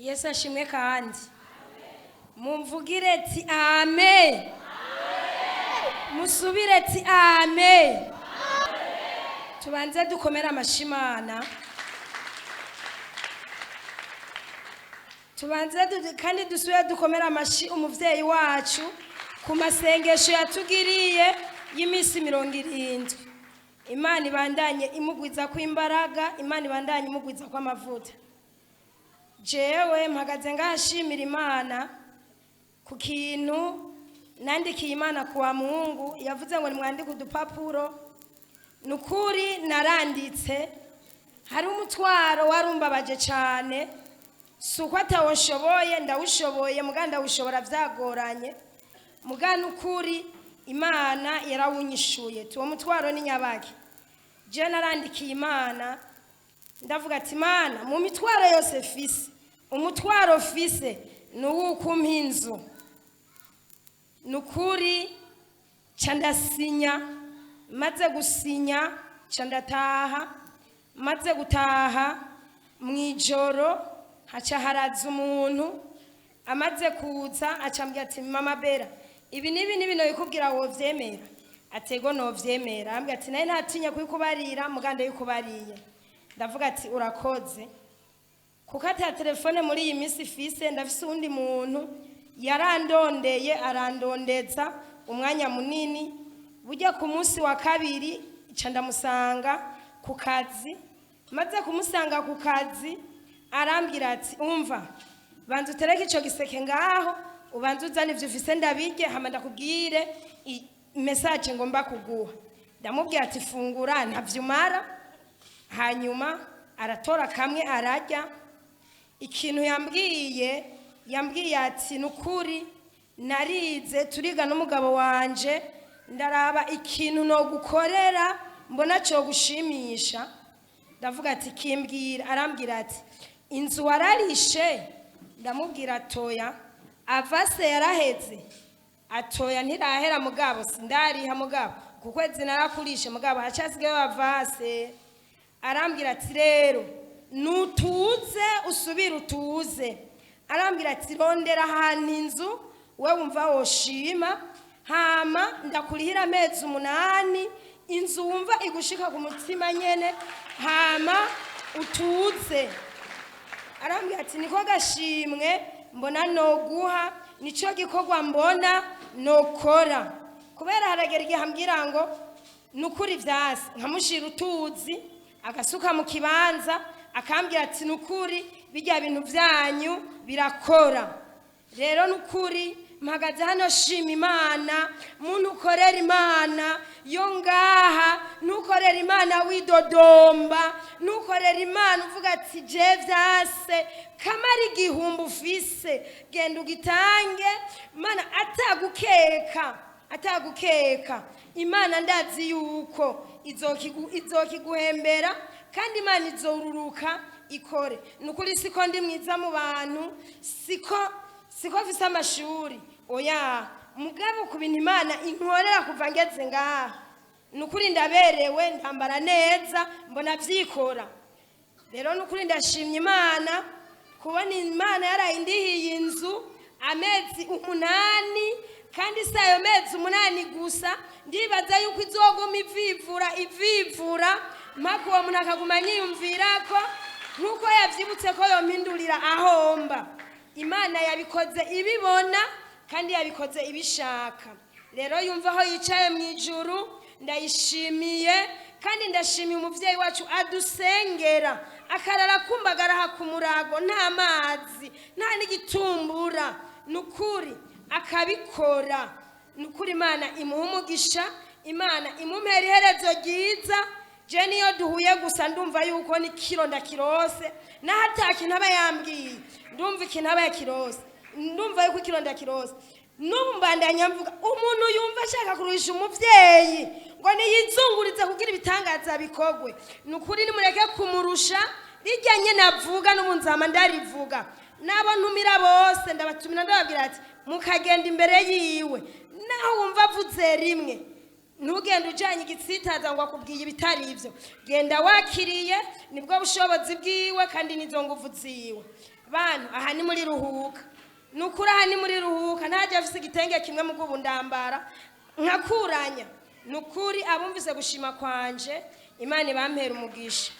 Yesu ashimwe kandi mumvugire ati amen, musubire ati amen. Tubanze dukomere amashimana, tubanze kandi dusubire dukomere amashi umuvyeyi wacu ku masengesho yatugiriye y'iminsi 70. Imana ibandanye imugwiza kw'imbaraga, Imana ibandanye imugwiza kw'amavuta. Jewe mpagaze ngashimira Imana ku kintu nandikiye Imana kuwa Mungu. Yavuze ngo nimwandike udupapuro. Nukuri naranditse, hari umutwaro warumbabaje cyane, si uko atawushoboye, ndawushoboye muga ndawushobora vyagoranye, muga nukuri Imana yarawunyishuye. Tuwo mutwaro ni nyabaki. Je narandikiye Imana ndavuga ati Imana, mu mitwaro yose fise, umutwaro fise ni uw'uko umpa inzu. Nukuri ca ndasinya, maze gusinya ca ndataha, maze gutaha mw'ijoro haca haraza umuntu. Amaze kuza aca ambwira ati mama Bera, ibi n'ibi n'ibi nobikubwira wovyemera? Atego novyemera. Ambwira ati naye ntatinya kubikubarira muganda yikubariye. Ndavuga ati urakoze, kuko ata telefone muri iyi minsi fise. Ndafise uwundi muntu yarandondeye, arandondeza umwanya munini. Burya ku munsi wa kabiri nca ndamusanga ku kazi. Maze kumusanga ku kazi arambwira ati umva, banza utereke ico giseke ngaho, ubanze uzane ivyo ufise ndabirye, hama ndakubwire message ngomba kuguha. Ndamubwira ati fungura ntavyumara. Hanyuma aratora kamwe ararya. Ikintu yambwiye, yambwiye ati nukuri narize, turiga n'umugabo wanje, ndaraba ikintu nogukorera mbona cyo gushimisha. Ndavuga ati kimbwira. Arambwira ati inzu wararishe? Ndamubwira atoya. Avase yaraheze? Atoya ntirahera mugabo sindariha, mugabo ku kwezi narakurishe, mugabo hacasigaye avase. Arambwira ati rero nutuze usubire utuze. Arambwira ati rondera ahantu inzu we wumva woshima, hama ndakurihira amezi 8, inzu wumva igushika ku mutima nyene, hama utuze. Arambwira ati niko gashimwe mbona noguha, nico gikorwa mbona nokora. Kubera haragera igihe ambwira ngo nukuri vyasi, nkamushira utuzi agasuka mu kibanza, akambwira ati nukuri bijya bintu vyanyu birakora. Rero nukuri mpagaze hano shima Imana. Muntu ukorera Imana yo ngaha, ntukorera Imana widodomba, ntukorera Imana uvuga ati je vyase. Kamara igihumbi ufise genda ugitange Imana atagukeka, atagukeka. Imana ndazi yuko izokiguhembera kandi Imana izoruruka ikore. Nukuri siko ndi mwiza mu bantu, siko mfise amashuri, oya, mugabo ku bintu Imana inkorera kuva ngeze ngaha, nukuri ndaberewe, ndambara neza, mbona vyikora. Rero nukuri ndashimye Imana kubona Imana yarayindihiye inzu amezi 8, kandi si ayo mezi 8 gusa, ndibaza yuko izoguma ivivura ivivura mpaka uwo muntu akaguma anyiyumvirako nk'uko yavyibutse ko yompindurira ahomba. Imana yabikoze ibibona kandi yabikoze ibishaka. Rero yumva aho yicaye mu ijuru, ndayishimiye kandi ndashimiye umuvyeyi wacu adusengera akarara kumbagara ku murago, nta mazi nta n'igitumbura, nukuri akabikora. Nukuri Imana imuha umugisha, Imana imumpera iherezo ryiza. Je niyo duhuye gusa ndumva yuko ni kiro ndakirose, naho ata kintu aba yambwiye, ndumva ikintu aba yakirose, ndumva yuko ikiro ndakirose. N'ubu mbandanya mvuga, umuntu yumva ashaka kuruhisha umuvyeyi ngo niyizungurize kugira ibitangaza bikogwe, nukuri nimureke kumurusha. Rijya nyene avuga n'ubu nzama ndarivuga, nabo ntumira bose ndabatumira, ndababwira ati mukagenda imbere yiwe, naho wumva avuze rimwe. Ntugende ujyanye igitsitaza ngo akubwiye ibitari ibyo. Genda wakiriye, nibwo bushobozi bwiwe kandi nizo nguvu ziwe. Bantu, aha ni muri Ruhuka, ni ukuri, aha ni muri Ruhuka. Ntajya afise igitenge kimwe mu bw'ubu ndambara nkakuranya. Ni ukuri, abumvise gushima kwanje, Imana ibampera umugisha.